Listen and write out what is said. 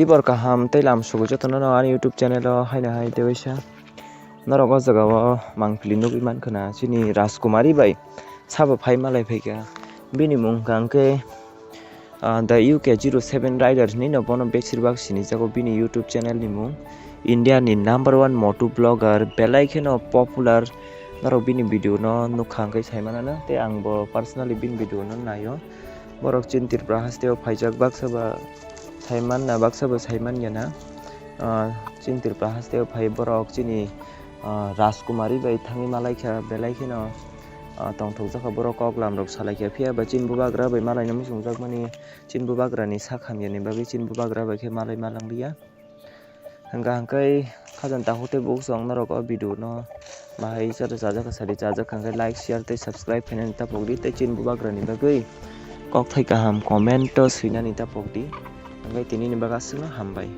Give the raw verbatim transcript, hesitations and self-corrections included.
Tibor kaham tei lam sugo jotono no ani YouTube channel o haino hai tei waisa norok o jaga o mangpili nugwi mankha na chini Rajkumari bai sabo phai malai phaikha. Bini mung hwnkha hwnkhe, ah, The U K zero seven Rider hinwi no bono beshirbak sinijago bini YouTube channel ni mung. India ni number one moto vlogger, belai kheno popular. Norok bini video no nukha hwnkhe saimanano tei ang bo personally bini video no naio. Borok chini Tripura haste o phaijak baksa ba saimanna baksa ba saimanya na. Ah, chini Tripura haste o phai borok chini, ah, Rajkumari bai thangwi malaikha belai kheno, ah, tongthokjakha borok kok lamrok salaikha phiya ba chini bubagra bai malaina muchungjakmani chini bubagrani sak hamyani bagwi chini bubagra bai khe malai malangliya. Hwnkha hwnkhe khajang takhuk tei bukhuk chwng norok o video no bahai chajak chajak kha sadi chajak kha hwnkhe like share tei subscribe khainani tapok di tei chini bubagrani bagwi kokthai kaham comment o swinani tapok di. Hwnkhe tinini bagwi aswkno hambai.